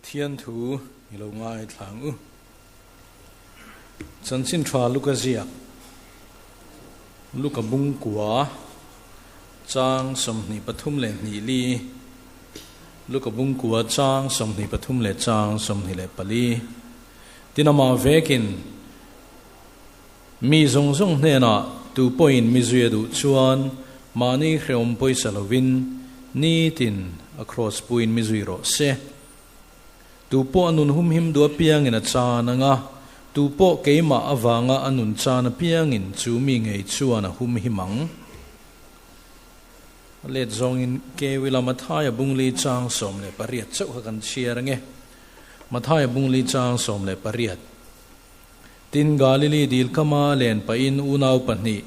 Pathian thu i lo ngaithla ang u. Chanchin tha Luka ziak, Luka bung kua, chang 23 leh li, Luka bung kua chang 23 leh chang 24. Tin amah vekin mi zawng zawng hnenah tu pawhin mi zui a duh chuan mahni hrehawm pawisa lovin nitin a kraws puiin mi zui rawh se. Tu pawh a nun humhim duh apiangin a chan ang a, tu pawh keimah avanga a nun chan apiangin chu mi ngei chuan a humhim ang. A let zawngin Kewila Mathaia bungli chang 18 chauh kha kan chhiar ang e. Mathaia bungli chang 18. Tin, Galili dil kama len pahin unau pahnih,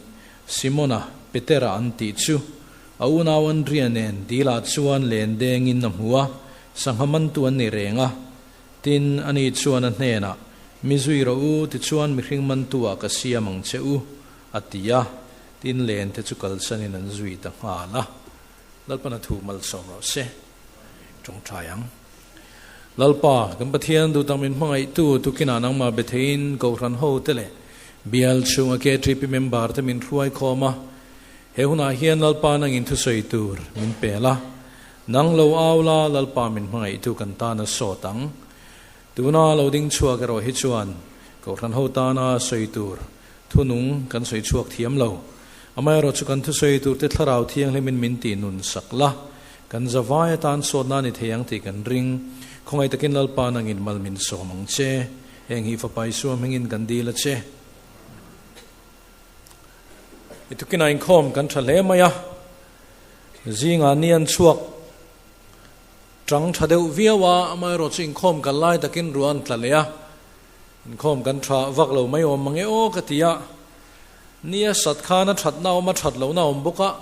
Simona, Petera an tih chu, a unau Andria nen dilah chuan len dengin a hmu a, sangha mantu an ni reng a. Tin, ani chuan a hnenah, Mi zui rawh u, tichuan mihring mantu-ah ka siam ang che u, a ti a. Tin, len te chu kalsanin an zui ta nghal a. Lalpan a thu malsawm rawh se. Tawngtai ang. Lalpa, kan Pathian duh tak min hmangaihtu tukinah nangmah be theiin Kohhran ho te leh Bial chhunga KTP member te min hruai khawm a. He hunah hian Lalpa nangin thusawi tur min pel a. Nang lo au la, Lalpa min hmangaihtu kan tan a sawt ang. Tuna lo ding chhuak erawh hi chuan Kohhran ho tana sawi tur thunung kan sawi chhuak thiam lo. Amaherawh chu kan thusawi tur te Thlarau Thianghlimin min tih nun sak la, kan zavai atan sawtna a ni thei ang tih kan ring. Khawngaih takin Lalpa nangin mal min sawm ang che. Heng hi Fapa Isua hmingin kan dil a che. I tukinah inkhawm kan tha hle mai a, zingah ni an chhuak tang tha deuh viau a, amaherawh chu inkhawm kan lai takin ruah an tla leh a, inkhawm kan tha vak lo mai awm mange aw ka ti a. Nia sat khan a thatna awm a that lohna awm bawk a,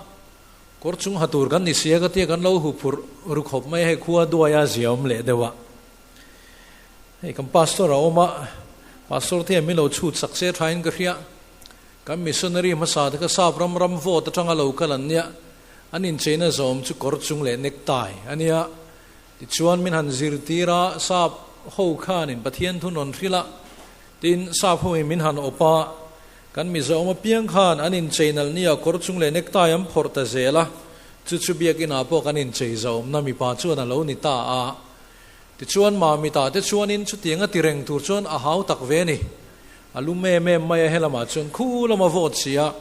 kawr chung ha tur kan ni sia ka tia kan lo hu phurh ru khawp mai a, hei khua duaia zia awm leh deuh a. Hei kan pastor a awm a, pastor te hian min lo chhut sak se thain ka hria. Kan missionary hmasa te kha sap ram ram vote atanga lo kal an nia, an incheina zawm chu kawr chung leh necktie a nia. Tichuan min han zirtir a, sap ho khanin Pathian thu rawn hrilh a, tin sap ho in min han awp a, Kan Mizoram apiang khan an inchei nalh nia kawr chung leh necktie an phawrh ta zel a, chu chu biakinn ah pawh kan inchei zauhna mipa chuan a lo ni ta a. Tichuan Mamita te chuanin chutiang a ti reng tur chuan a hau tak ve a ni. A lum em em mai a, helamah chuan khu lama vawt si a.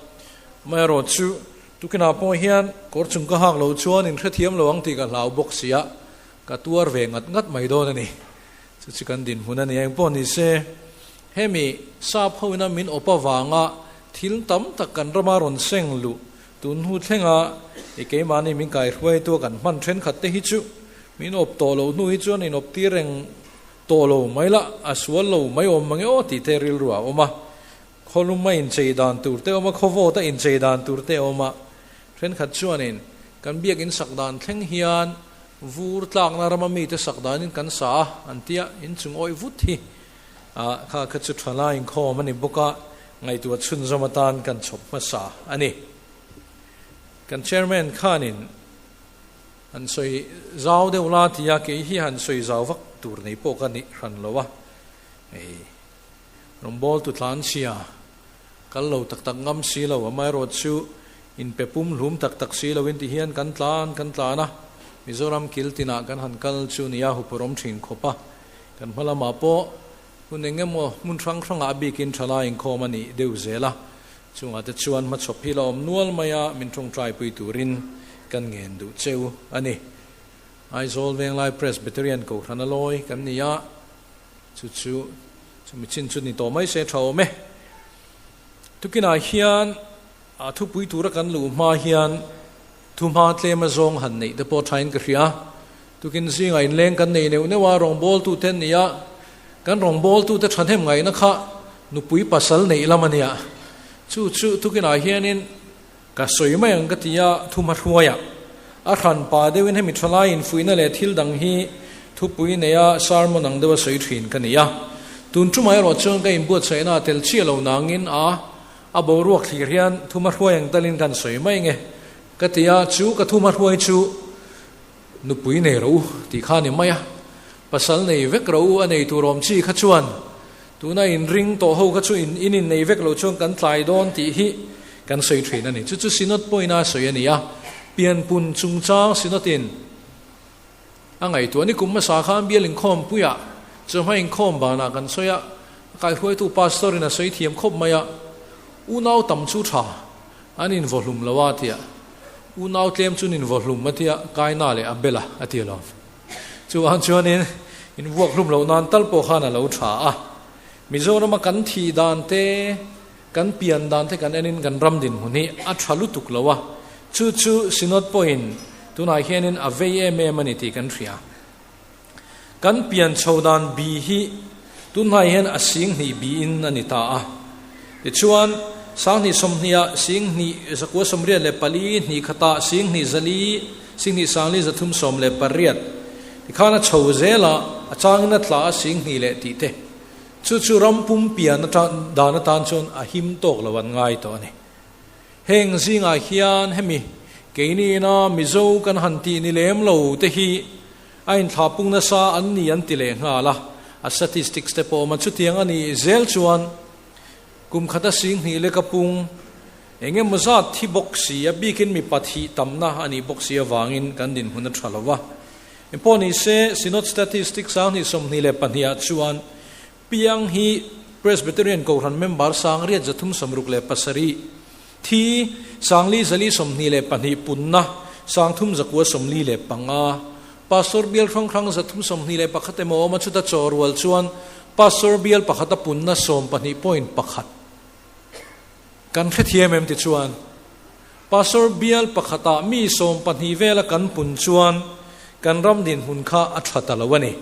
Amaherawh chu tukinah pawh hian kawr chung ka hak lo chuan inhrethiam lo ang tih ka hlau bawk si a, ka tuar ve ngat ngat mai dawn a ni. Chu chu kan dinhmun a ni. Engpawh ni se, hemi sap hoina min awp avanga thil tam tak kan rama rawn seng luh tun hnu thlenga i keimahni min kaihruaitu a kan hman thenkhat te hi chu min awp tawh loh hnu hi chuan inawp tir reng tawh lo mai la, a sual lo mai awm mange aw tih te rilru a awm a. Khawlum a inchei dan tur te awm a, khawvawt a inchei dan tur te a awm a. Thenkhat chuanin kan biakin sak dan thleng hian vur tlakna rama mite sak danin kan sa a, an tia, inchung awih vut hi kha kha chu tha lai inkhawm a ni bawk a, ngaihtuah chhunzawm atan kan chhawp hmasa a ni. Kan chairman khanin han sawi zau deuh la tia kei hi han sawi zau vak tur nei pawh ka ni hran lo a, hei rawngbawltu tlanchhia kal lo tak tak ngam si lo, amaherawh chu inpe pum hlum tak tak si lo in ti hian kan tlan kan tlan a, Mizoram kil tinah kan han kal chu nia huphurh awm thin khawp a, kan hma lamah pawh hun eng emaw hmun hrang hrangah a bikin thalai inkhawm a nih deuh zel a, chungah te chuan hmachhawp hi la awm nual mai a, min tawngtaipui turin kan ngen duh cheu a ni. Aizawl Venglai Presbyterian Kohhran a lawi kan ni a, chu chu chumi chin chu ni tawh mai se tha awm e. Tukinah hian a thupui tura kan luh hma hian thuhma tlem a zawng han neih te pawh thain ka hria. Tukin zingah inleng kan nei neuh neuh a, rawngbawltute an ni a, kan rawngbawltute thahnem ngaihna kha nupui pasal neih lam a nia. Chu chu tukinah hianin ka sawi mai ang ka ti a, thuhma hruaiah a hran pah deuhin hemi thalai infuihna leh thil dang hi thupui neia sermon ang deuha sawi thin ka ni a. Tun tumah erawh chuan ka inbuatsaihna a tel chiah lo nangin a a boruak thlir hian thuma hruai ang talin kan sawi mai nge ka ti a, chu ka thuma hruai chu nupui nei rawh u tih kha a ni mai a. Pasal nei vek ro u a nei tur awm chi kha chuan tuna in ring tawh ho kha chu in in in nei vek lo chuan kan tlai dawn tih hi kan sawi thin a ni. Chu chu Synod pawhin a sawi a ni a, pianpun chungchang Synod in a ngaihtuah ni kum hmasa khan bial inkhawm puiah chawhma inkhawm banah kan sawi a, a kaihruaitu Pastor in a sawi thiam khawp mai a, unau tam chu tha an invaw hlum lo a tia, unau tlem chu an invaw hlum a tia, Kaina leh Abela a ti alawm. Chuvang chuanin invuak hlum loh nan tal pawh khan a lo tha a. Mizorama kan thih dan te, kan pian dan te kan enin kan ram dinhmun hi a tha lutuk lo a. Chu chu Synod pawhin tunah hianin a vei em em a ni tih kan hria. Kan pian chho dan bi hi tunhnai hian a sing hnih biin a ni ta a. Tichuan, Sanghnih sawmhniha singhnih zakua 84 hnih khatah singhnih zali singhnih sangli 318 tikhan a chho zel a, a changin a tla a singhnih leh tih te. Chu chu ram pum pian atan dan atan chuan a him tawk lo an ngai tawh a ni. Heng zingah hian hemi keini ina Mizo kan han tih ni lem lo te hi a inthlahpung nasa an ni an ti leh nghal a, a statistics te pawh awm a, chutiang a nih zel chuan Kum khata singhnih leka pung eng emaw zat thi bawk si a bikin mipa thih tamna a nih bawk si avangin kan dinhmun a tha lo va. Engpawh ni se, Synod Statistics 2022 ah chuan piang hi Presbyterian Kohhran member 6367 thi 4422 punna 3945 Pastor bial hrang hrang 321 emaw awm a chuta chaw rual chuan Pastor bial pakhata punna sawmpahnih point pakhat kan hrethiam em ti chuan Pastor bial pakhatah mi sawmpahnih vela kan pun chuan kan ram dinhmun kha a tha ta lo a ni.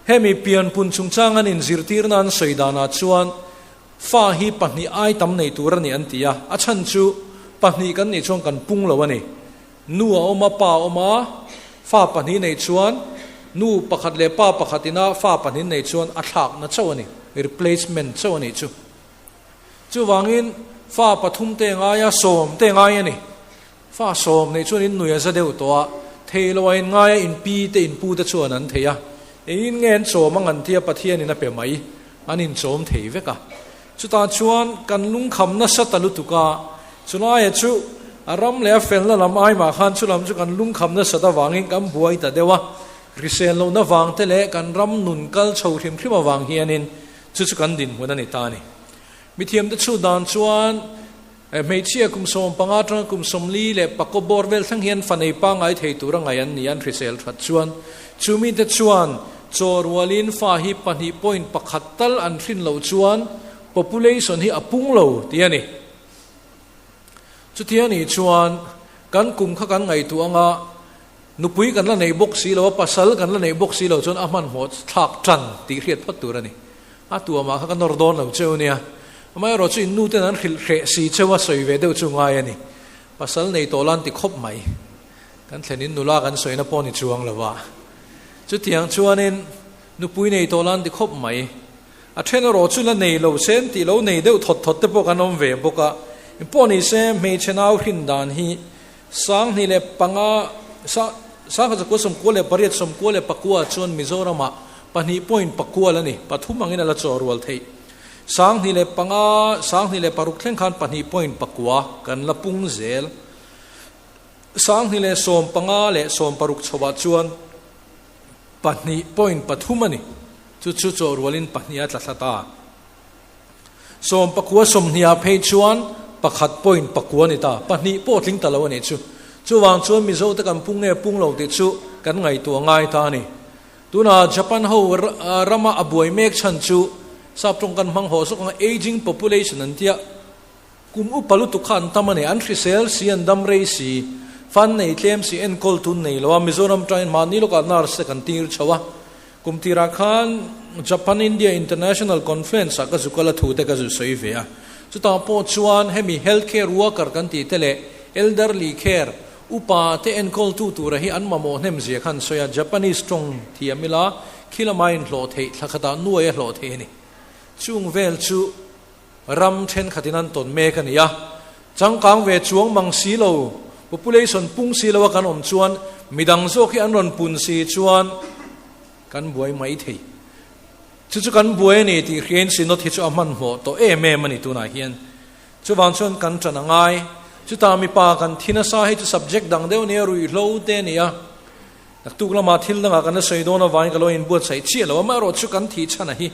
Hemi pianpun chungchang an inzirtirna an sawi danah chuan fa hi pahnih ai tam nei tur a ni an ti a, a chhan chu pahnih kan nih chuan kan pung lo a ni. Nu a awm a, pa a awm a, fa pahnih nei chuan nu pakhat leh pa pakhat ina fa pahnih nei chuan a thlakna chauh a ni, replacement chauh a nih chu. Chuvangin fa pathum te ngai a, sawm te ngai a ni. Fa sawm nei chuan in nui a za deuh tawh a, thei lo a in ngai a, in pi te in pu te chuan an thei a. Engin nge an chawm ang an tia Pathianin a pe mai, an inchawm thei vek a. Chutah chuan kan lungkham nasa ta lutuk a, chulaiah chu a ram leh a felna lam aimah khan chulam chu kan lungkham nasat avangin kan buai ta deuh a, hrisel lohna vang te leh kan ram nun kal chho hrim hrim avang hianin chu chu kan dinhmun a ni ta a ni. Mithiamte chhut dan chuan hmeichhia kum 15 atanga kum 44 bawr vel thleng hian fa nei pangngai thei tura ngaih an ni a, an hrisel that chuan chumite chuan Chaw rualin fa hi pahnih point pakhat tal an hrin loh chuan population hi a pung lo tih a ni. Chuti a nih chuan kan kum kha kan ngaihtuah anga nupui kan la neih bawk si lo a, pasal kan la neih bawk si lo chuan a hmanhmawh thlak tan tih hriat phawt tur a ni. A tuamah kha ka nawr dawn lo cheu nia. Amaherawhchu in nu ten an hrilh hreh si cheu a sawi ve deuh chu ngai a ni. Pasal nei tawh la an ti khawp mai. Kan thlen in nula kan sawina pawh ni chuang lo a. Chutiang chuanin nupui nei tawh la an ti khawp mai. A then erawh chu la nei lo se an tih lo nei deuh thawt thawt te pawh kan awm ve bawk a. Engpawh ni se hmeichhe nau hrin dan hi 2005 1998 94 chuan Mizoramah pahnih point pakual a ni, pathum angin a la chaw rual theih. 2005 2006 thleng khan pahnih point pakua kan la pung zel. 2015 leh 16 chhoah chuan pahnih point pathum a ni. Chu chu chaw rualin pahnih a tla thla ta. Sawmpakua sawmhniah phei chuan pakhat point pakua a ni ta. Pahnih pawh tling ta lo a nih chu. Chuvang chuan Mizote kan pung nge pung lo tih chu kan ngaihtuah ngai ta a ni. Tunah Japan ho rama a buai mek chhan chu sap tawng kan hmang haw zawk ang ageing population an tia. Kum upa lutuk kha an tam a ni. An hrisel si, an dam rei si, fan nei tlem si, enkawl tun nei lo a. Mizoram tangin mahni lawkah nurse te kan tir chho a. Kum tirah khan Japan India International Conference ah ka zu kal a thu te ka zu sawi ve a. Chutah pawh chuan hemi health care worker kan tih te leh elderly care upa te enkawl tu tura hi an mamawh hnem zia khan sawi a. Japanese tawng thiam ila khi lama inhlawh theih thla khatah nuai a hlawh theih a ni. Chung vel chu Ram thenkhatin an tawn mek a ni a, changkang ve chuang mang si lo, population pung si lo a kan awm chuan midang zawk hi an rawn pun si chuan Kan buai mai thei. Chu chu kan buai a ni tih hriain Synod hi chu a hmanhmawh tawh em em a ni tunah hian. Chuvang chuan kan ṭan a ngai. Chutah mipa kan thi nasa hi chu subject dang deuh nia, ruihhlo te a ni a. Naktuk lamah thil dangah kan la sawi dawn avangin ka lo inbuatsaih chiah lo. Amaherawh chu kan thih chhan a hi.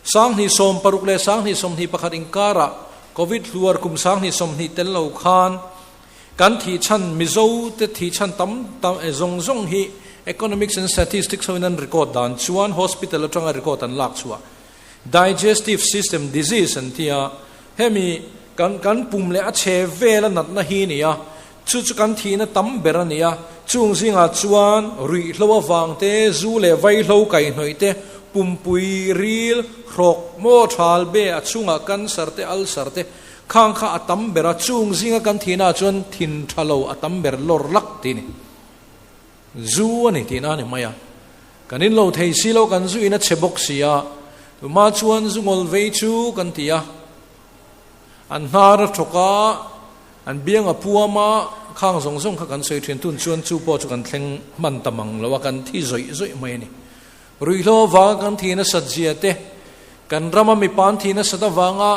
2016 leh 2021 inkarah Covid hluar kum 2020 tel lo khan kan thih chhan Mizo te thih chhan tam tam zawng zawng hi Economics and Statistics hoin an record dan chuan hospital atanga record an lak chhuah Digestive system disease an ti a, hemi kan kan pum leh a chhe vel a natna hi a ni a, chu chu kan thihna tam ber a ni a, chung zingah chuan ruihhlo avang te, zu leh vaihlo kaihhnawih te, pumpui, ril, hrawk, maw thal be, a chhungah cancer te, ulcer te, khang kha a tam ber a, chung zinga kan thihna ah chuan thin tha lo a tam ber lawr lak tih a ni. Zu a ni tihna a ni mai a. Kan in lo thei si lo, kan zu in a chhe bawk si a. Tuma chuan zu ngawl vei chu kan ti a. An hnar a thawk a, an biang a puam a, khang zawng zawng kha kan sawi thin. Tun chuan chu pawh chu kan thleng hman ta mang lo a, kan thi zawih zawih mai a ni. Ruihhlo avanga kan thi nasat zia te, kan rama mipa an thi nasat avanga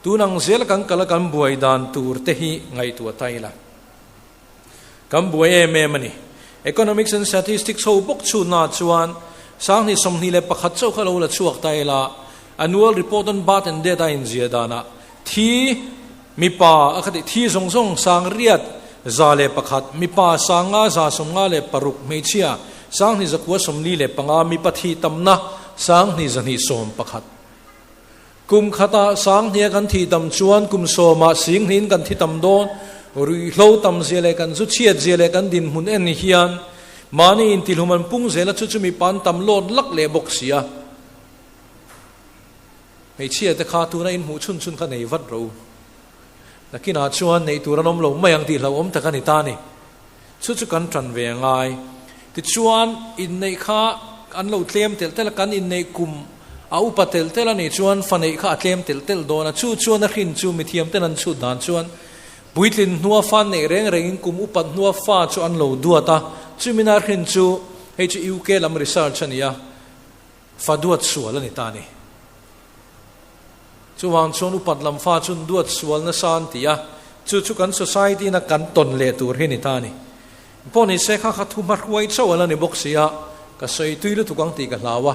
tun ang zel kan kal a kan buai dan tur te hi ngaihtuah ta ila. Kan buai em em a ni. Economics and Statistics ho bawk chhunna chuan 2021 chauh kha lo la chhuak ta ila, Annual Report on Birth and Death a inzia danah thi mipa a khatih thi zawng zawng 8101, mipa 5156, hmeichhia 2945, mipa thi tamna 2211. Kum khatah sanghnia kan thih tam chuan kum sawmah singhniin kan thi tam dawn. Ruihhlo tam zia leh kan zu chhiat zia leh kan dinhmun en hian mahni intihlum an pung zel a, chu chu mipa an tam lawt lak leh bawk si a. Hmeichhia te kha tuna inhmuh chhun chhun kha nei vat ro. Nakinah chuan neih tur an awm lo mai ang tih hlauhawm tak a ni ta ni. Chu chu kan tan ve a ngai. Tichuan, inneih kha an lo tlem telh telh a, kan inneih kum a upa telh telh a nih chuan fa neih kha a tlem telh telh dawn a. Chu chuan a hrin chu mithiam ten an chhut dan chuan puitlin hnua fa neih reng rengin kum upat hnua fa chu an lo duat a. Chumina hrin chu hei chu UK lam research a ni a, fa duat sual a ni ta a ni. Chuvang chuan upat lam fa chun duat sual nasa an ti a, chu chu kan society in a kan tawn leh tur hi ni ta a ni. Pawh ni se kha kha thu hma hruai chauh a la ni bawk si a, ka sawi tui lutuk ang tih ka hlau a,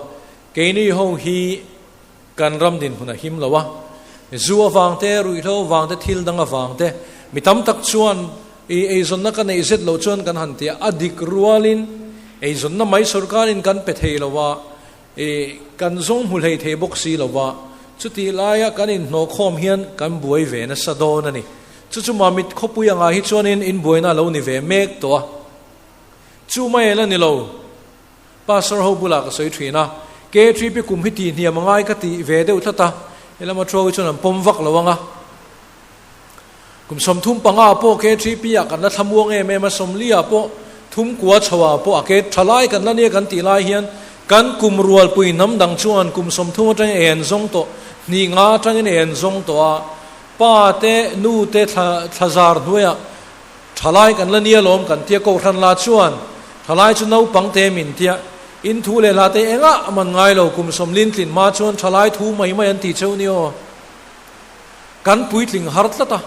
keini ho hi kan ram dinhmun a him lo a, zu avang te, ruihhlo avang te, thil dang avang te, mi tam tak chuan i eizawnna ka neih zet loh chuan kan han ti a, a dik rualin eizawnna mai sorkarin kan pe thei lo a, I kan zawng hmu hlei thei bawk si lo va, chutih laia kan inhnawh khawm hian kan buai ve nasa dawn a ni. Chu chu Mamit khawpui angah hi chuanin inbuaina a lo ni ve mek tawh a. Chu mai la ni lo, Pastor ho bulah ka sawi thin a, K3P kum hi tih hniam a ngai ka tih ve deuh tlat a, helama thu ho hi chuan an pawm vak lo ang a. Kum 35 pawh K3P ah kan la thlamuang em em a, 40 ah pawh thum kua chho ah pawh a ke tha lai kan la nia kan tih lai hian kan kum rualpui hnam dang chuan kum 30 atangin ei an zawng tawh, hnih nga atangin ei an zawng tawh a, pa te nu te thla thlazar hnuaiah tha lai kan la nia lawm kan tia kohhran la chuan tha lai chu naupang te min tia in thu leh hla te engah man ngai lo kum 40 tlin hma chuan tha lai thu mai mai an ti cheu ni aw. Kan puitling har tlat a,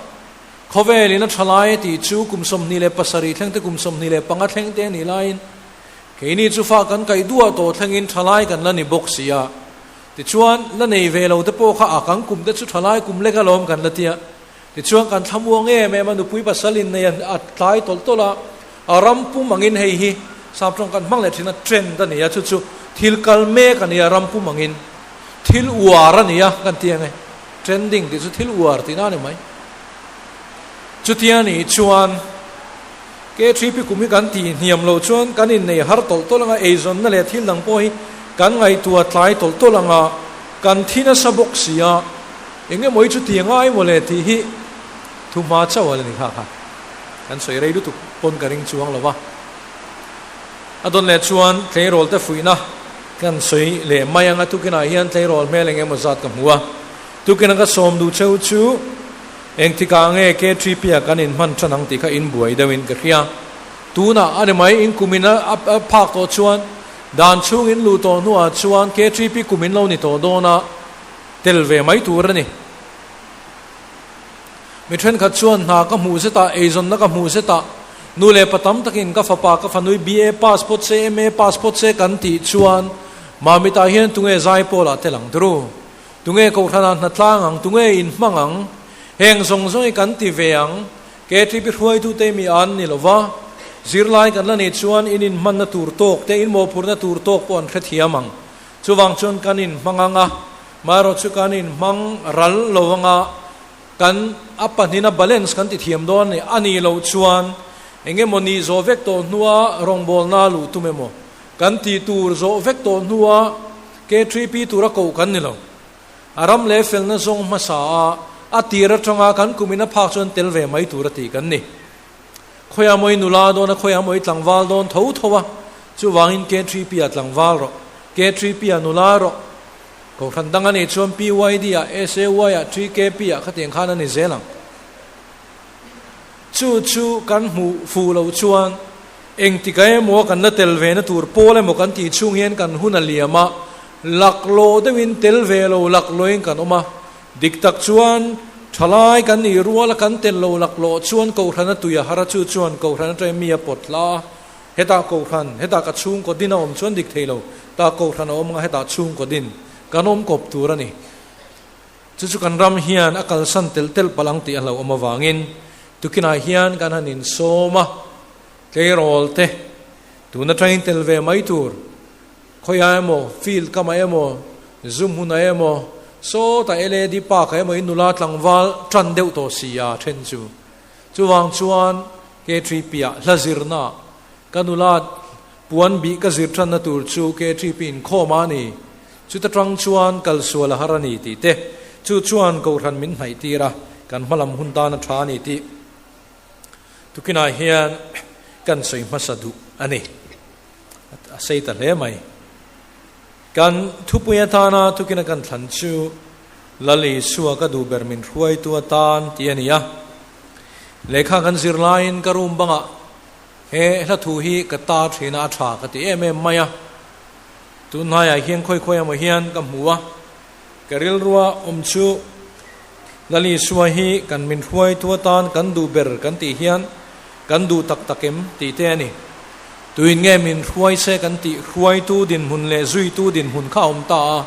khawvelin a tha lai a tih chu kum 27 thleng te kum 25 thleng te a nih laiin keini chu fa kan kaih duah tawh thlengin tha lai kan la ni bawk si a. Tichuan, la nei ve lo te pawh kha a kan kum te chu tha lai kum lek alawm kan la ti a. Tichuan, kan thlamuang em em a, nupui pasal innei a tlai tawlh tawlh a, a ram pum angin hei hi Saptawng kan hmang leh thin a, trend a ni a, chu chu thil kal mek a ni a, ram pum angin thil uar a ni a kan ti ang e. Trending tih chu thil uar tihna a ni mai. Chutia nih chuan K3P kum hi kan tih hniam loh chuan kan innei har tawlh tawlh anga eizawnna leh thil dang pawh hi kan ngaihtuah tlai tawlh tawlh anga kan thi nasa bawk si a, eng emaw hi chuti ngai maw le tih hi thu hma chauh a la ni kha kha. Kan sawi rei lutuk pawn ka ring chuang lo va. A dawn leh chuan tleirawl te fuihna kan sawi leh mai anga tukinah hian tleirawl hmel eng emaw zat ka hmu a. Tukina ka sawm duh cheu chu engtikah nge K3P ah kan inhman tan ang tih kha inbuai deuhin ka hria. Tunah a ni mai, in kumin a phak tawh chuan Dan chhung in luh tawh hnuah chuan KTP kum in lo ni tawh dawn a, tel ve mai tur a ni. Mi thenkhat chuan hna ka hmuh zetah, eizawnna ka hmuh zetah, nu leh pa tam takin ka fapa ka fanui BA pass phawt se, MA pass phawt se kan tih chuan Mamitah hian tunge zai pawlah tel ang turu? Tunge Kohhranah hna tlang ang? Tunge inhmang ang? Heng zawng zawng hi kan ti ve ang. KTP hruaitute mi an ni lova, zirlai kan la nih chuan in inhmanna tur tawk te, in mawhphurhna tur tawk pawh an hrethiam ang. Chuvang chuan kan inhmang ang a, maherawh chu kan inhmang ral lo ang a, kan a pahnihna balance kan ti thiam dawn a ni. A nih loh chuan eng emaw nih zawh vek tawh hnua rawngbawlna luh tum emaw, kan tih tur zawh vek tawh hnua KTP tura koh kan ni lo. A ram leh felna zawng hmasa a, a tir atanga kan kumin a phak chuan tel ve mai tur a tih kan ni. Khawiah maw i nula dawn a, khawiah maw i tlangval dawn tho tho a, chuvangin K3P ah tlangval rawh, K3P ah nula rawh. Kohhran dang a nih chuan PYD ah, SAY ah, TKP ah khatiang khan a ni zel ang. Chu chu kan hmuh fuh loh chuan engtika emaw kan la tel ve na tur pawl emaw kan tih chhung hian kan hun a liam a, laklawh deuhin tel ve lo laklawhin kan awm a. Dik tak chuan thalai kan nih ruala kan tel lo laklawh chuan Kohhran a tui a har a, chu chuan Kohhran atangin mi a pawt hla a, hetah Kohhran, hetah ka chhungkaw din a awm chuan dik thei lo, tah Kohhran a awm anga hetah chhungkaw din kan awm kawp tur a ni. Chu chu kan ram hian a kalsan telh telh palh ang tih a hlauhawm avangin tukinah hian kan han insawm a, tleirawl te tun atangin tel ve mai tur, khawiah emaw, field kamah emaw, zu hmunah emaw, sawtah LAD park ah emaw in nula tlangval tan deuh tawh si a then chu. Chuvang chuan K3P ah hla zirna ka nula Puan bih ka zir tanna tur chu KTP inkhawm a ni. Chuta tang chuan kal sual a har a ni tih te, chu chuan Kohhran min hnaih tir a, kan hmalam hun tan a tha a ni tih tukinah hian kan sawi hmasa duh a ni. A sei ta hle mai. Kan thupui atana tukina kan thlan chu Lal Isua ka duh ber min hruaitu atan tih a ni a. Lehkha kan zir laiin ka room bangah He hla thu hi ka ta thina a tha ka ti em em mai a, tunhnaiah hian khawi khawi emaw hian ka hmu a, ka rilrua awm chu Lalisua hi kan min hruaitu atan kan duh ber kan tih hian kan duh tak tak em tih te a ni. Tuin nge min hruai se kan tih hruaitu dinhmun leh zuitu dinhmun kha a awm ta a,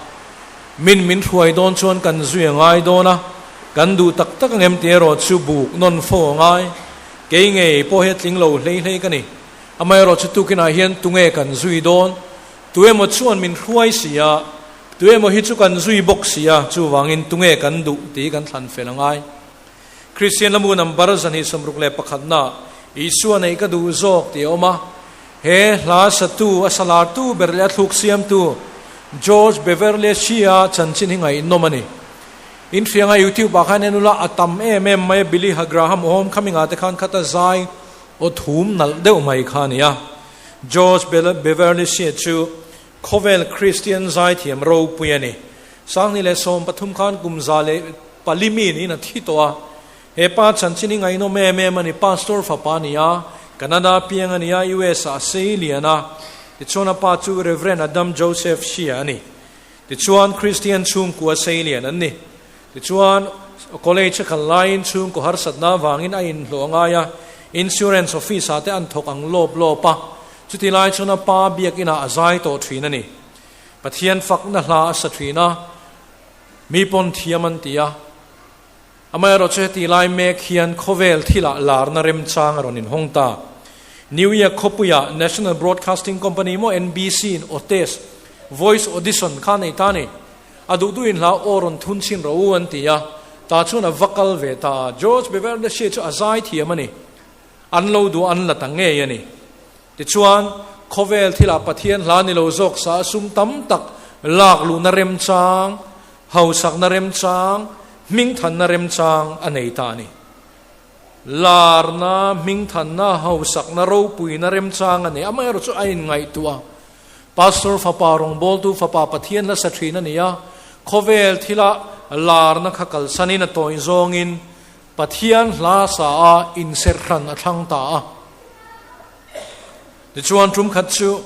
min min hruai dawn chuan kan zui a ngai dawn a, kan duh tak tak ang em tih erawh chu buk nawn fo a ngai. Kei ngei pawh hi a tling lo hlei hlei ka ni. Amaherawh chu tukinah hian tunge kan zui dawn? Tu emaw chuan min hruai si a, tu emaw hi chu kan zui bawk si a, chuvangin tunge kan duh tih kan thlan fel a ngai. Kristian lamu number 261 na Isua neih ka duh zawk tih a awm a. He hla satu, a salartu ber leh a thluk siamtu George Beverly Shea chanchin hi ngaihnawm a ni. In hrianga YouTube ah khan en ula a tam em em mai a Billy Graham home coming ah te khan khata zai aw thum nalh deuh mai kha a ni a. George Beverly Shea chu khawvel Kristian zaithiam ropui a ni. 2013 khan kum 104 mi niin a thi tawh a. He pa chanchin hi ngaihnawm em em a ni. Pastor fapa a ni a, Canada piang a ni a, US ah a sei lian a. Tichuan a pa chu Reverend Adam Joseph Shea a ni. Tichuan, Kristian chhungkua seilian an ni. Tichuan, college a kal laiin chhungkaw harsatna avangin a inhlawh a ngai a, insurance office ah te an thawk ang lawp lawp a. Chuti lai chuan a pa biakinah a zai tawh thin a ni. Pathian fakna hla a sa thin a, mi pawn thiam an ti a. Amaherawh chu heti lai mek hian khawvel thilah larna remchang a rawn inhawng ta. New York khawpuiah National Broadcasting Company maw NBC in aw test, voice audition, kha nei ta a ni. A duh duhin hla aw rawn thun chhin rawh u an ti a, tah chuan a va kal ve ta a. George Beverly Shea chu a zai thiam a ni. An lo duh an la ta ngei a ni. Tichuan, khawvel thilah Pathian hla ni lo zawk sa a sum tam tak lak luhna remchang, hausakna remchang, hmingthanna remchang a nei ta a ni. Larna, hmingthanna, hausakna, ropuina remchang a nei. Amaherawh chu a inngaihtuah a. Pastor fapa, rawngbawltu fapa Pathian hla sa thin a ni a, khawvel thila larna kha kalsanin a tawih zawngin Pathian hla sa a inserhran a thlang ta a. Tichuan tum khat chu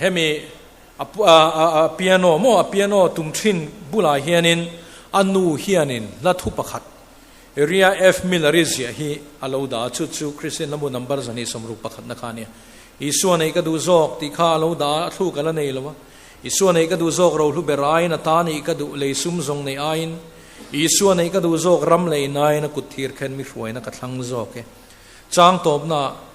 Hemi a piano maw a piano tum thin bulah hianin a nu hianin hla thu pakhat Ria F. Miller-i ziah hi a lo dah a, chu chu Kristian hlamu number 260 na kha a nia. Isua neih ka duh zawk tih kha a lo dah a, a thluk a la nei lo a. Isua neih ka duh zawk rohlu ber aiin a ta neih ka duh, lei sum zawng neih aiin. Isua neih ka duh zawk ram lei naiin a kut thir khen mi hruaina ka thlang zawk e. Chang tawpnaah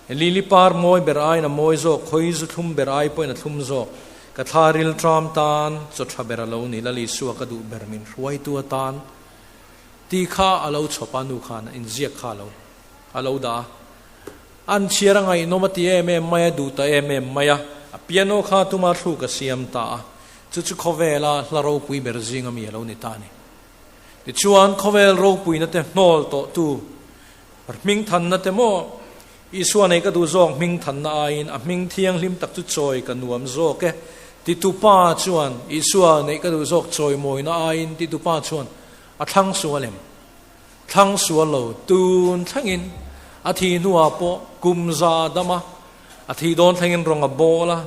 Lili par mawi ber aiin a mawi zawk, khawi zu thlum ber ai pawhin a thlum zawk. Ka thla ril tram tan, chaw tha ber a lo ni, Lal Isua ka duh ber min hruaitu atan. Tih kha a lo chhawp a, nu khan inziak kha a lo a lo dah a. An chhiar a ngaihnawm a ti em em mai a, duh ta em em mai a. A piano kha tuma thluk a siam ta a, chu chu khawvela hla ropui ber zinga mi a lo ni ta a ni. Tichuan, khawvel ropuina te hnawl tawhtu Hmingthanna te maw? Isua nei ka duh zawk hmingthanna aiin a hming thianghlim tak chu chawi ka nuam zawk e, titu pa chuan Isua neih ka duh zawk chawimawina aiin titu pa chuan a thlang sual em? Thlang sual lo, tun thlengin a thi hnuah pawh kum za dam a, a thi dawn thlengin rawng a bawl a,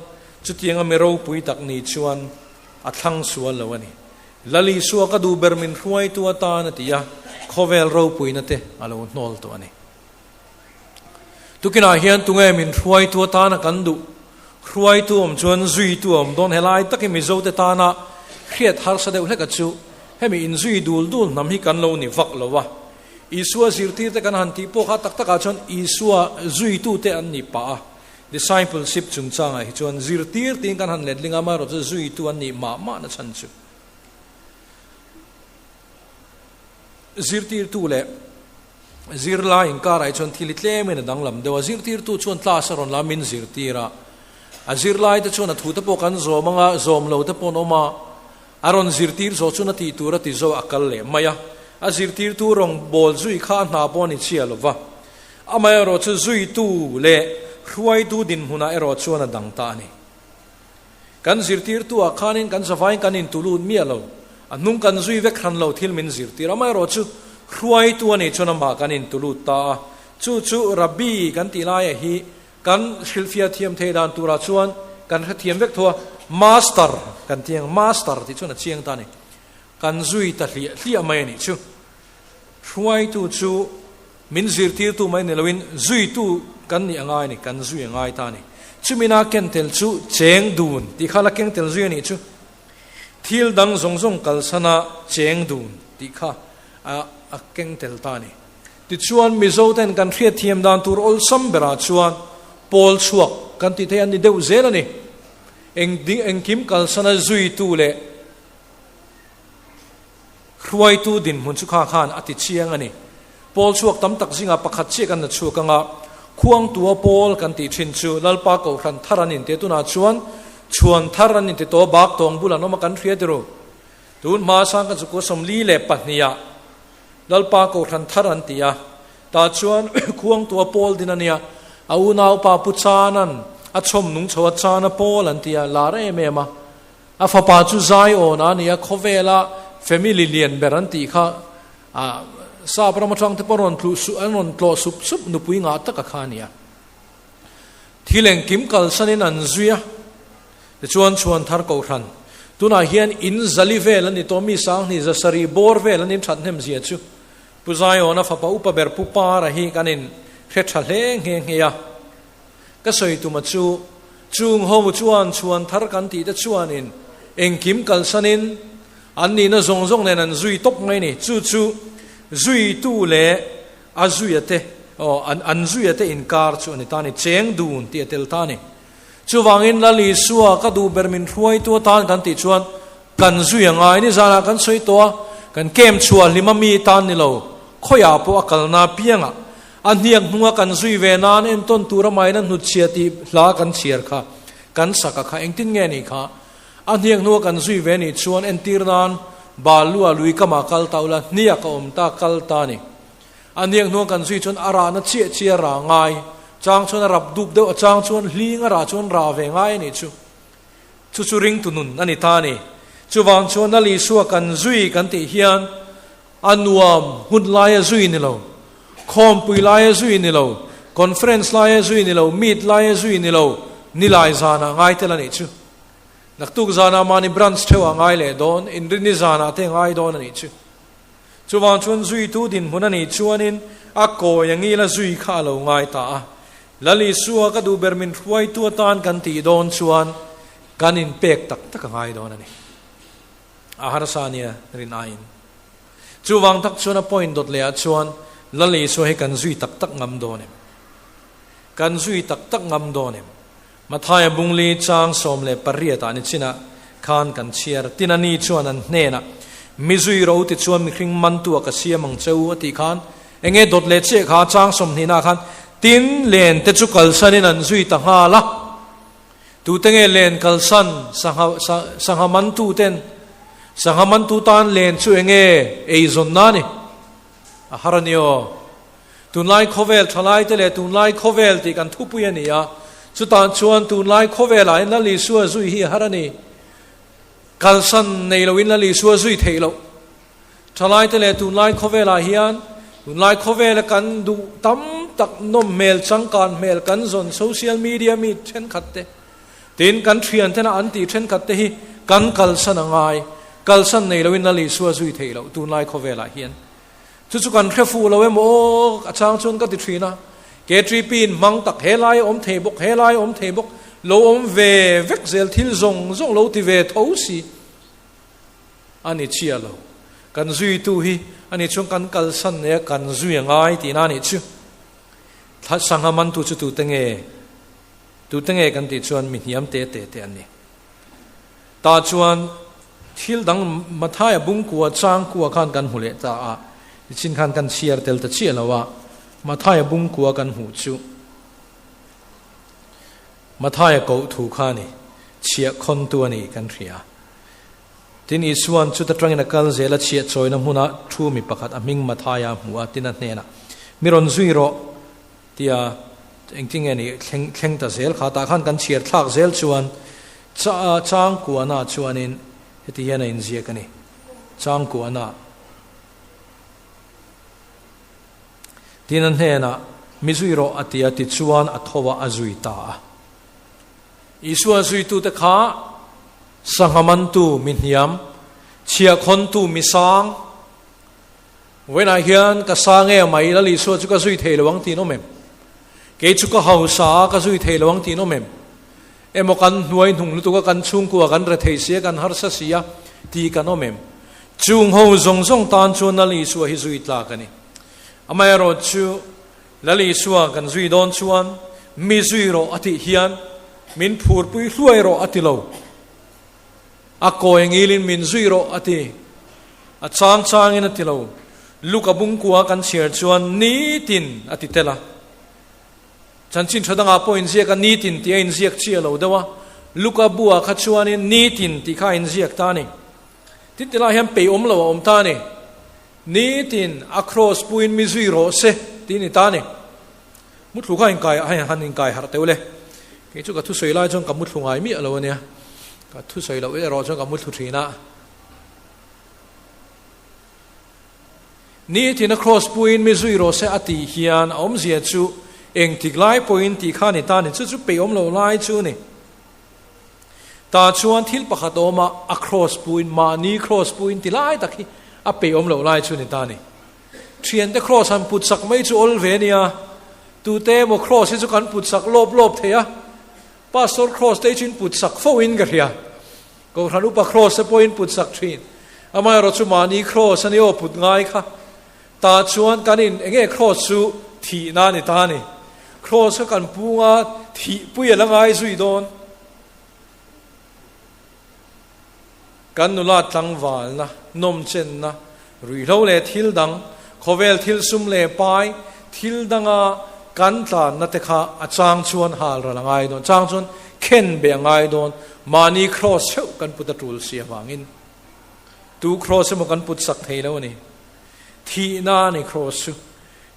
chutianga mi ropui tak ni chuan a thlang sual lo a ni. Lal Isua ka duh ber min hruaitu atan a ti a, khawvel ropuina te a lo hnawl tawh a ni. Tukinah hian tunge min hruaitu atana kan duh? Hruaitu awm chuan zuitu a awm dawn. Helai takin Mizote tana hriat harsa deuh hleka chu hemi inzui dul dul hnam hi kan lo ni vak lo a. Isua zirtirte kan han tih pawh kha tak takah chuan Isua zuitute an ni pah a. Discipleship chungchangah hi chuan zirtir tiin kan han letling a, amaherawhchu chu zuitu an nih mah mah na chhan chu zirtirtu leh zirlai inkarah hi chuan thil hi tlemin a danglam deuh a, zirtirtu chuan class a rawn la min zirtir a, a zirlai te chuan a thu te pawh kan zawm anga zawm lo te pawh an awm a, a rawn zirtir zawh chuan a tih tur a ti zo a kal leh mai a, a zirtirtu rawngbâwl zui kha a hna pawh a ni chhia lo va. Amaherawh chu zuitu leh hruaitu dinhmunah erawh chuan a dang ta a ni. Kan zirtirtuah khanin kan zavain kan intulut miah lo, a hnung kan zui vek hran lo thil min zirtir. Amaherawh chu hruaitu a nih chuan amah kan intulut ta a, chu chu Rabbi kan tih laia hi kan hrilhfiah thiam thei dan turah chuan kan hrethiam vek tho a, Master kan ti ang, Master tih chuan a chiang ta a ni. Kan zui ta hliah hliah mai a nih chu. Hruaitu chu Min zirtirtu mai ni loin zuitu kan nih a ngai a ni, kan zui a ngai ta a ni. Chumina ken tel chu cheng dun tih kha la keng tel zui a nih chu. Thil dang zawng zawng kalsana cheng dun tih kha a keng tel ta a ni. Tichuan Mizo ten kan hriatthiam dan tur awlsam berah chuan pawl chhuak kan tih theih an ni deuh zel a ni. Engkim kalsana zuitu leh Hruaitu dinhmun chu kha khan a ti chiang a ni. Pawl chhuak tam tak zingah pakhat chiah kan la chhuak anga, Khuangtua Pawl kan tih thin chu Lalpa Kohhran thar an inti a, tunah chuan chhuan thar an inti tawh a, bak tawng bul an awm a kan hria tiru. Tun hma sang kan chukua 42 ah Lalpa Kohhran thar an ti a, tah chuan Khuangtua Pawl din a nia, a unaupa Pu Chanan a chhawm nung chho a, Chana Pawl an ti a, lar em em a. A fapa chu Zion a ni a, khawvela family lian ber an tih kha ah sap ram atang te pawh rawn tluh suh an rawn tlawh sup sup nupui ngah taka kha a ni a. Thil engkim kalsanin an zui a, tichuan chhuan thar kohhran tunah hian in zali vel an ni tawh mi sanghnih zasarih bawr vel an inthat hnem zia chu Pu Zion a fapa upa ber Pu Para hi kan in hre tha hle nghe nghe a. Ka sawi tuma chu, chung ho chuan chhuan thar kan tih te chuanin engkim kalsanin an nihna zawng zawng nen an zui tawp mai ni. Chu chu zuitu leh a zuia te, aw, an an zuia te inkar chu a ni ta a ni, cheng dun tih a tel ta a ni. Chuvangin Lal Isua ka duh ber min hruaitu atan kan tih chuan kan zui a ngai. Nizanah kan sawi tawh a, kan kem chhuah hlima mi tan ni lo, khawiah pawh a kalna piangah A hniak hnunga kan zui ve nan entawn tura maina hnutchhia tih hla kan chhiar kha, kan saka kha engtin nge nih kha? A hniak hnunga kan zui ve nih chuan entir nan Balua lui kama kal ta ula hniak a awm ta kal ta ni. A hniak hnunga kan zui chuan a rahna chiah chiah a rah ngai, chang chuan a rap dup deuh a chang chuan hling a rah chuan rah ve ngai a nih chu. Chu chu ringtu nun a ni ta a ni. Chuvang chuan Lal Isua kan zui kan tih hian A nuam hun laia zui ni lo, khawmpui laia zui ni lo, conference laia zui ni lo, meet laia zui ni lo, Nilai zanah ngai tel a nih chu. Naktuk zanah mahni branch theuhah ngai leh dawn, inrinni zanah te ngai dawn a nih chu. Chuvang chuan zuitu dinhmun a nih chuanin a kawi a ngila zui kha a lo ngai ta a. Lal Isua ka duh ber min hruaitu atan kan tih dawn chuan kan inpek tak tak a ngai dawn a ni. A harsa nia rin aiin. Chuvang tak chuan a point dawt lehah chuan Lal Isua hi kan zui tak tak ngam dawn em? Kan zui tak tak ngam dawn em? Mathaia bungli chang 18 ah ni chinah khan kan chhiar. Tin ani chuan an hnenah, Mi zui ro ti chuan mihring mantu ah ka siam ang che u a tih khan enge dawt leh chiah kha chang 20 ah khan tin len te chu kalsanin an zui ta nghal a. Tute nge len kalsan sangha sangha mantu ten sangha mantu tan len chu enge eizawn na ni? A har a ni aw. Tunlai khawvel thalaite leh tunlai khawvel tih kan thupui a ni a, chutah chuan tunlai khawvelah hian Lal Isua zui hi a har a ni. Kalsan nei loin Lal Isua zui theih loh. Thalaite leh tunlai khawvelah hian tunlai khawvela kan duh tam tak nawm hmel, changkan hmel kan zawn social media mi thenkhat te, tin kan thiantena an tih thenkhat te hi kan kalsan a ngai. Kalsan nei loin Lal Isua zui theih loh tunlai khawvelah hian. Chu chu kan hre fuh lo em aw, a chang chuan ka ti thin a. KTP in hmang tak he lai a awm thei bawk, he lai a awm thei bawk, lo awm ve vek zel thil zawng zawng lo ti ve tho si a ni chiah lo. Kan zuitu hi a ni chuan kan kalsan nei a, kan zui a ngai tihna a nih chu. Thla sangha mantu chu tute nge? Tute nge kan tih chuan mi hniam te te te an ni. Tah chuan thil dang Mathaia bungkua changkua khan kan hmu leh ta a, tichin khan kan chhiar tel ta chiah lo a, Mathaia bungkua kan hmuh chu Mathaia koh thu kha a ni, chhiah khawntu a ni kan hria. Tin, Isua'n chuta tangin a kal zel a, chhiah chawina hmuna thu mi pakhat a hming Mathaia a hmu a, tin a hnenah, Mi rawn zui rawh, Tia engtin nge ni thleng thleng ta zel kha tah khan kan chhiar thlak zel chuan cha changkuana chuanin heti hian a inziak a ni. Changkuana tin a hnenah mi zui rawh a ti a tichuan a tho a a zui ta a. Isua zuitute kha sangha mantu mi hniam, chhiahkhawntu mi sang, Vawiinah hian ka sa nge mai Lal Isua chu ka zui thei lo ang tiin awm em? Kei chu ka hausa a, ka zui thei lo ang tiin awm em? Emaw kan hnuai hnung lutuk a, kan chhungkua kan rethei si a, kan harsa si a ti kan awm em? Chung ho zawng zawng tan chuan Lal Isua hi zui tlak a ni. Amaherawh chu Lal Isua kan zui dawn chuan mi zui rawh a tih hian min phurpui hluai rawh a ti lo. A kawi ngilin min zui rawh a ti. A chang changin a ti lo. Luka bungkua kan chhiar chuan nitin a ti tel a. Chanchin tha dangah pawh inziak a nitin tih a inziak chiah lo deuh a. Luka buah kha chuanin nitin tih kha a inziak ta a ni. Tin tilai hian peih awm lo a awm ta a ni. Nitin a cross puiin mi zui rawh se tih ni ta a ni. Muthlu kha inkai han inkai harh teuh le. Kei chu ka thusawi lai chuan ka muthlu ngai miah lo a nia. Ka thusawi loh erawh chuan ka muthlu thin a. Nitin a cross puiin mi zui rawh se a tih hian a awmzia chu engtik lai pawhin tih kha a ni ta a ni. Chu chu peih awm lo lai chu a ni. Tah chuan thil pakhat a awm a, a cross puiin mahni cross puiin ti lai tak hi a peih awm loh lai chu a ni ta a ni. Thiante cross han put sak mai chu awl ve nia. Tute emaw cross hi chu kan put sak lawp lawp thei a. Pastor cross te hi chu in put sak fo in ka hria. Kohhran upa cross te pawh in put sak thin. Amaherawh chu mahni cross a ni aw put ngai kha. Tah chuan kan in enge cross chu thihna a ni ta a ni. Cross kha kan punga thihpui a la ngai zui dawn. Kan nula tlangvalna, nawmchenna, ruihhlo leh thil dang, khawvel thil sum leh pai, thil danga kan tlanna te kha a chang chuan hal ral a ngai dawn, chang chuan khen beh a ngai dawn, mahni cross theuh kan put a tul si avangin tu cross emaw kan put sak thei lo a ni. Thihna a ni cross chu.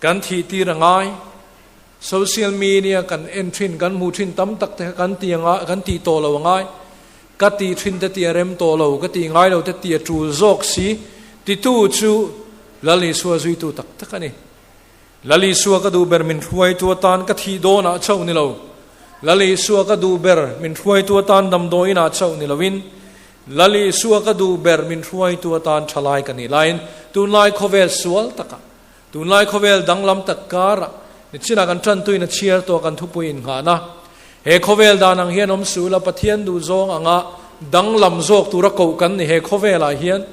Kan thih tir a ngai. Social media kan en thin, kan hmuh thin tam tak te kha kan ti anga, kan tih tawh lo a ngai. Ka tih thin te tih a rem tawh lo, ka tih ngai lo te tih a tul zawk si titu chu Lal Isua zuitu tak tak a ni. Lal Isua ka duh ber min hruaitu atan ka thih dawnah chauh ni lo. Lal Isua ka duh ber min hruaitu atan damdawiin ah chauh ni loin, Lal Isua ka duh ber min hruaitu atan thalai ka nih laiin tunlai khawvel sual takah, tunlai khawvel danglam tak karah nichinah kan tantuin a chhiar tawh kan thupui innghahna. He khawvel dan ang hian awm suh ula Pathian duhzawng anga danglam zawk tura koh kan ni he khawvelah hian.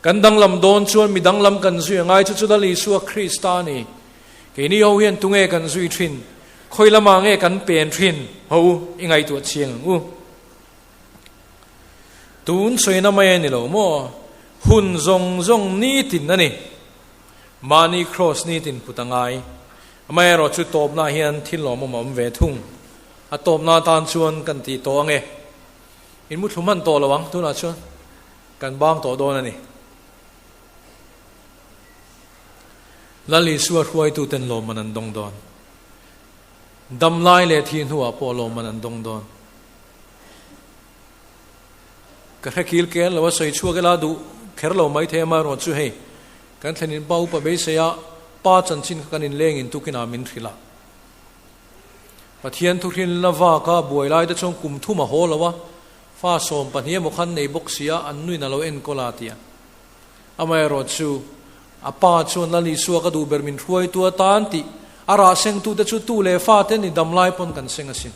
Kan danglam dawn chuan mi danglam kan zui a ngai chu chu Lal Isua Krista a ni. Keini ho hian tunge kan zui thin? Khawi lamah nge kan pen thin? Ho u, i ngaihtuah chiang ang u. Tun sawina mai a ni lo maw? Hun zawng zawng nitin a ni. Mahni kraws nitin put a ngai. Amaherawh chu tawpnaah hian thil lawmawm a awm ve thung. A tawpna atan chuan kan tih tawh ange. In muthlu hman tawh lo ang tunah chuan. Kan bang tawh dawn a ni. Lal Isua hruaituten lawmman an dawng dawn. Dam lai leh thih hnuah pawh lawmman an dawng dawn. Ka hre kil kel lo a, sawi chhuak ila duh kher lo mai thei amaherawh chu hei kan thlen in pa upa beisei a, pa chanchin kha kan inleng in tukinah min hrilh a. Pathian thuhrinna vaka buai lai te chuan kum thum a haw lo a, Fa 12 emaw khan nei bawk sia, an nuin a lo enkawl a ti a. Amaherawh chu, a pa chuan Lal Isua ka duh ber min hruaitu atan tih a rah sengtute chu tu leh fate ni dam lai pawn kan seng asin.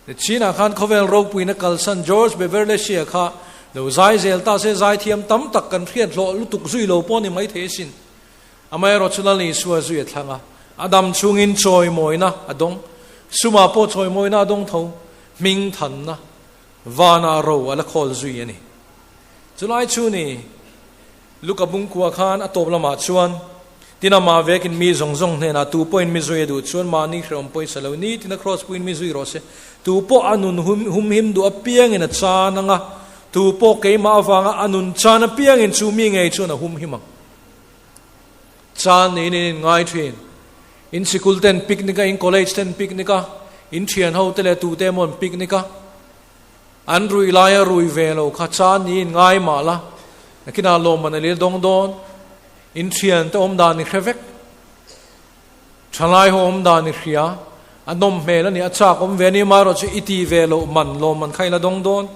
Chinah khan khawvel ropuina kalsan George Beverly Shea kha lo zai zel ta se zaithiam tam tak kan hriat hlawh lutuk zui lo pawh ni maithei asin. Amaherawh chu Lal Isua zui a thlang a, a dam chhungin chawimawina a dawng. Sumah pawh chawimawina a dawng tho. Hming thanna vana ro a la khawl zui a ni. Chulai chu ni, Luka bungkua khan a tawp lamah chuan, Tin amah vekin mi zawng zawng hnenah tu pawhin mi zui a duh chuan mahni hrehawm pawisa lo ni tina kraws puiin mi zui rawh se. Tu pawh a nun humhim duh apiangin a chan ang a, tu pawh keimah avanga a nun chan apiangin chu mi ngei chuan a humhim ang. Chan niin in inngai thin. In sikul ten picnic a, in college ten picnic a, in thian ho te leh tute emaw an picnic a, an rui laia rui ve lo kha chan niin in ngai mah la, nakinah lawmman a lil dawng dawn. In thian te awm dan i hre vek. Thalai ho awm dan i hria. A nawm hmel a ni, a chak awm ve a ni, amaherawh chu i ti ve loh man lawmman kha i la dawng dawn.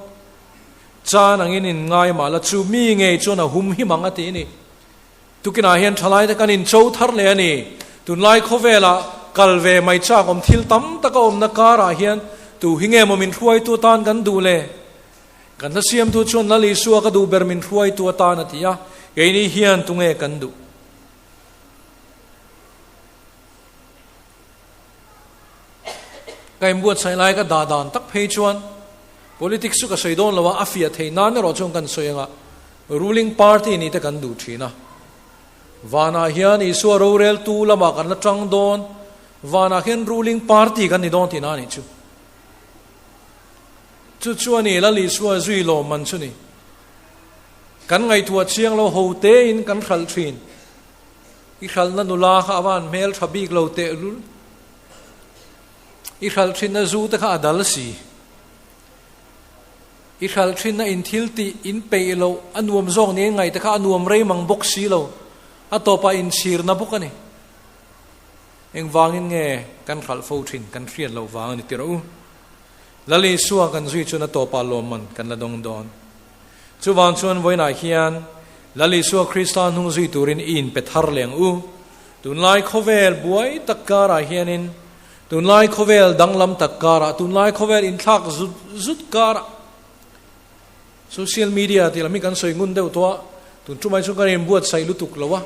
Chan angin in ngai mah la, chu mi ngei chuan a hum him ang a ti a ni. Tukinah hian thalaite kan incho thar leh a ni. Tunlai khawvelah kal ve mai chak awm thil tam taka awmna karah hian tu hi nge maw min hruaitu atan kan duh le? Kan hla siamtu chuan Lal Isua ka duh ber min hruaitu atan a ti a, keini hian tunge kan duh? Ka inbuatsaih lai ka dah dan tak phei chuan politics chu ka sawi dawn lo a, a fiah theih nan erawh chuan kan sawi anga ruling party nih te kan duh thin a. Vanah hian Isua roreltu lamah kan la tang dawn, vanah hian ruling party kan ni dawn tihna a nih chu. Chu chu a ni, Lal Isua zui lawmman chu ni. Kan ngaihtuah chiang lo ho tein kan hralh thin. I hralhna nula kha a van hmel tha bik lo tehlul. I hralh thinna zu te kha a dal si. I hralh thinna in thil tih in peih loh a nuam zawk ni ngaih te kha a nuam rei mang bawk si lo. A tawpah inchhirna bawk a ni. Engvangin nge kan hralh fo thin kan hriat loh vang a ni tirh u. Lal Isua kan zui chuan a tawpah lawmman kan la dawng dawn. Chuvang chuan vawiinah hian Lal Isua Krista hnung zui turin i inpe thar leh ang u. Tunlai khawvel buai tak karah hianin, tunlai khawvel danglam tak karah, tunlai khawvel inthlak zut zut karah, social media tih lam hi kan sawi ngun deuh tawh a, tun tumah hi chuan kan inbuatsaih lutuk lo a,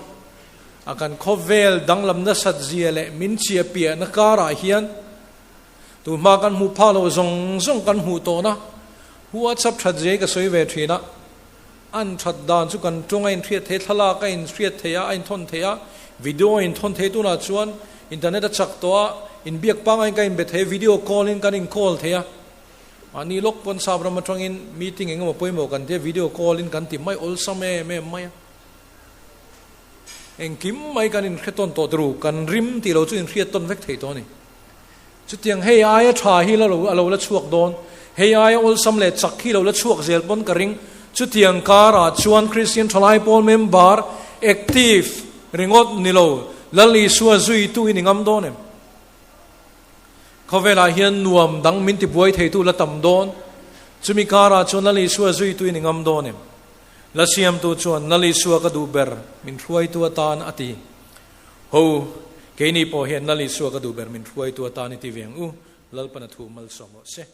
a kan khawvel danglam nasat zia leh min chiah piahna karah hian Tunhma kan hmuh phak loh zawng zawng kan hmuh tawhna WhatsApp that zia hi ka sawi ve thin a, an that dan chu kan tawng a inhriat thei, thlalak a inhriat thei a, a inthawn thei a, video a inthawn thei tunah chuan internet a chak tawh a, inbiak pangngai in ka inbe thei a, video call in kan in call thei a, mahni lawk pawn sap ram atangin meeting engemaw pawimawh kan ti a, video call in kan ti mai awlsam em em mai a. Engkim mai kan inhre tawn tawh turu, kan rim tih lo chu inhriat tawn vek thei tawh a ni. Chutiang hei aia tha hi la lo a lo la chhuak dawn, hei aia awlsam leh chak hi lo la chhuak zel pawn ka ring. Chutiang karah chuan Kristian Thalai Pawl member active ringawt ni lo, Lal Isua zuitu hi ni ngam dawn em? Khawvelah hian nuam dang min tibuai theitu la tam dawn. Chumi karah chuan Lal Isua zuitu in i ngam dawn em? La siamtu chuan Lal Isua ka duh ber min hruaitu atan a ti. Ho, keini pawh hian Lal Isua ka duh ber min hruaitu atan i ti ve ang u. Lalpana thu malsawm rawh se.